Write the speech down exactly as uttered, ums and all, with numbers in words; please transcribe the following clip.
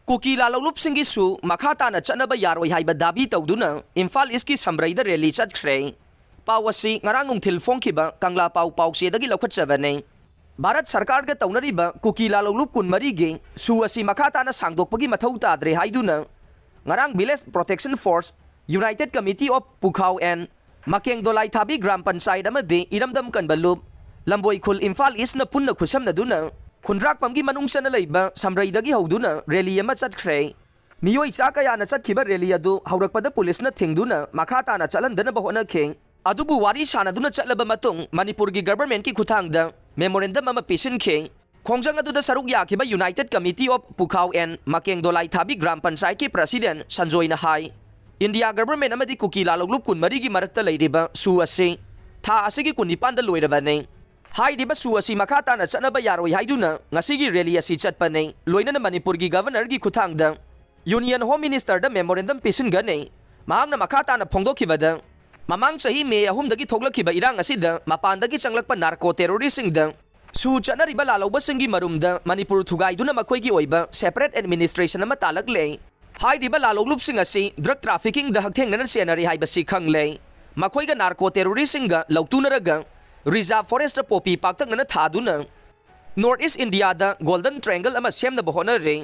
ꯀꯨꯀꯤ ꯂꯥꯂꯧꯂꯨꯞꯁꯤꯡꯒꯤ ꯁꯨ ꯃꯈꯥ ꯇꯥꯅ ꯆꯠꯅꯕ ꯌꯥꯔꯣꯏ ꯍꯥꯏꯕ ꯗꯥꯕꯤ ꯇꯧꯗꯨꯅ ꯏꯝꯐꯥꯜ ꯏꯁꯀꯤ ꯁꯝꯔꯩꯗ ꯔꯦꯂꯤ ꯆꯠꯈ꯭ꯔꯦ꯫ ꯄꯥꯎ ꯑꯁꯤ ꯉꯔꯥꯡ ꯅꯨꯡꯊꯤꯜ ꯐꯣꯡꯈꯤꯕ ꯀꯪꯂꯥ ꯄꯥꯎ ꯄꯥꯎꯆꯦꯗꯒꯤ ꯂꯧꯈꯠꯆꯕꯅꯤ꯫ ꯚꯥꯔꯠ ꯁꯔꯀꯥꯔꯒ ꯇꯧꯅꯔꯤꯕ ꯀꯨꯀꯤ ꯂꯥꯂꯧꯂꯨꯞ ꯀꯨꯟꯃꯔꯤꯒꯤ ꯁꯨ ꯑꯁꯤ ꯃꯈꯥ ꯇꯥꯅ ꯁꯥꯡꯗꯣꯛꯄꯒꯤ ꯃꯊꯧ ꯇꯥꯗ꯭ꯔꯦ ꯍꯥꯏꯗꯨꯅ ꯉꯔꯥꯡ Village Protection Force, United Committee of Pukhao and Makeng Dolaithabi gram panchayat ꯑꯃꯗꯤ ꯏꯔꯝꯗꯝ ꯀꯟꯕ ꯂꯨꯞ, ꯂꯝꯕꯣꯏ ꯈꯨꯜ ꯏꯝꯐꯥꯜ ꯏꯁꯅ ꯄꯨꯟꯅ ꯈꯨꯠꯁꯝꯅꯗꯨꯅ ꯈꯨꯟꯗ꯭ꯔꯥꯛꯄꯝꯒꯤ ꯃꯅꯨꯡ ꯆꯟꯅ ꯂꯩꯕ ꯁꯝꯔꯩꯗꯒꯤ ꯍꯧꯗꯨꯅ ꯔꯦꯂꯤ ꯑꯃ ꯆꯠꯈ꯭ꯔꯦ꯫ ꯃꯤꯑꯣꯏ ꯆꯥ ꯀꯌꯥꯅ ꯆꯠꯈꯤꯕ ꯔꯦꯂꯤ ꯑꯗꯨ ꯍꯧꯔꯛꯄꯗ ꯄꯨꯂꯤꯁꯅ ꯊꯤꯡꯗꯨꯅ ꯃꯈꯥ ꯇꯥꯅ ꯆꯠꯍꯟꯗꯅꯕ ꯍꯣꯠꯅꯈꯤ꯫ ꯑꯗꯨꯕꯨ ꯋꯥꯔꯤ ꯁꯥꯟꯅꯗꯨꯅ ꯆꯠꯂꯕ ꯃꯇꯨꯡ ꯃꯅꯤꯄꯨꯔꯒꯤ ꯒꯚꯔꯟꯃꯦꯟꯠꯀꯤ ꯈꯨꯠꯊꯥꯡꯗ ꯃꯦꯃꯣꯔꯦꯟꯗꯝ ꯑꯃ ꯄꯤꯁꯤꯟꯈꯤ꯫ ꯈꯣꯡꯖꯪ ꯑꯗꯨꯗ ꯁꯔꯨꯛ ꯌꯥꯈꯤꯕ United Committee of Pukhao and Makeng Dolaithabi gram ꯄꯟꯆꯥꯌꯠꯀꯤ ꯄ꯭ꯔꯁꯤꯗꯦꯟꯠ ꯁꯟꯖꯣꯏꯅ ꯍꯥꯏ, ꯏꯟꯗꯤꯌꯥ ꯒꯚꯔꯟꯃꯦꯟꯠ ꯑꯃꯗꯤ ꯀꯨꯀꯤ ꯂꯥꯂꯧꯂꯨꯞ ꯀꯨꯟꯃꯔꯤꯒꯤ ꯃꯔꯛꯇ ꯂꯩꯔꯤꯕ ꯁꯨ ꯑꯁꯤ ꯊꯥ ꯑꯁꯤꯒꯤ ꯀꯨꯟꯅꯤꯄꯥꯟꯗ ꯂꯣꯏꯔꯕꯅꯤ꯫ ꯍꯥꯏꯔꯤꯕ ꯁꯨ ꯑꯁꯤ ꯃꯈꯥ ꯇꯥꯅ ꯆꯠꯅꯕ ꯌꯥꯔꯣꯏ ꯍꯥꯏꯗꯨꯅ ꯉꯁꯤꯒꯤ ꯔꯦꯂꯤ ꯑꯁꯤ ꯆꯠꯄꯅꯤ꯫ ꯂꯣꯏꯅꯅ ꯃꯅꯤꯄꯨꯔꯒꯤ ꯒꯚꯔꯅꯔꯒꯤ ꯈꯨꯠꯊꯥꯡꯗ ꯌꯨꯅꯤꯌꯟ ꯍꯣꯝ ꯃꯤꯅꯤꯁꯇꯔꯗ ꯃꯦꯃꯣꯔꯦꯟꯗꯝ ꯄꯤꯁꯤꯟꯒꯅꯤ꯫ ꯃꯍꯥꯛꯅ ꯃꯈꯥ ꯇꯥꯅ ꯐꯣꯡꯗꯣꯛꯈꯤꯕꯗ, ꯃꯃꯥꯡ ꯆꯍꯤ ꯃꯦ ꯑꯍꯨꯝꯗꯒꯤ ꯊꯣꯛꯂꯛꯈꯤꯕ ꯏꯔꯥꯡ ꯑꯁꯤꯗ ꯃꯄꯥꯟꯗꯒꯤ ꯆꯪꯂꯛꯄ ꯅꯥꯔꯀꯣ ꯇꯦꯔꯣꯔꯤꯁꯁꯤꯡꯗ ꯁꯨ ꯆꯠꯅꯔꯤꯕ ꯂꯥꯂꯧꯕꯁꯤꯡꯒꯤ ꯃꯔꯨꯝꯗ ꯃꯅꯤꯄꯨꯔ ꯊꯨꯒꯥꯏꯗꯨꯅ ꯃꯈꯣꯏꯒꯤ ꯑꯣꯏꯕ ꯁꯦꯄꯔꯦꯠ ꯑꯦꯗꯃꯤꯅꯤꯁꯇ꯭ꯔꯦꯁꯟ ꯑꯃ ꯇꯥꯜꯂꯛꯂꯦ꯫ ꯍꯥꯏꯔꯤꯕ ꯂꯥꯂꯧꯂꯨꯞꯁꯤꯡ ꯑꯁꯤ ꯗ꯭ꯔꯒ ꯇ꯭ꯔꯥꯐꯤꯀꯤꯡꯗ ꯍꯛꯊꯦꯡꯅꯅ ꯆꯦꯟꯅꯔꯤ ꯍꯥꯏꯕꯁꯤ ꯈꯪꯂꯦ꯫ ꯃꯈꯣꯏꯒ ꯅꯥꯔꯀꯣ ꯇꯦꯔꯣꯔꯤꯁꯁꯤꯡꯒ ꯂꯧꯇꯨꯅꯔꯒ ꯔꯤꯖꯥꯔꯚ ꯐꯣꯔꯦꯁꯇ ꯄꯣꯄꯤ ꯄꯥꯛꯇꯛꯅꯅ ꯊꯥꯗꯨꯅ ꯅꯣꯔꯠ ꯏꯁ ꯏꯟꯗꯤꯌꯥꯗ ꯒꯣꯜꯗꯟ ꯇ꯭ꯔꯥꯏꯌꯦꯡꯒꯜ ꯑꯃ ꯁꯦꯝꯅꯕ ꯍꯣꯠꯅꯔꯤ꯫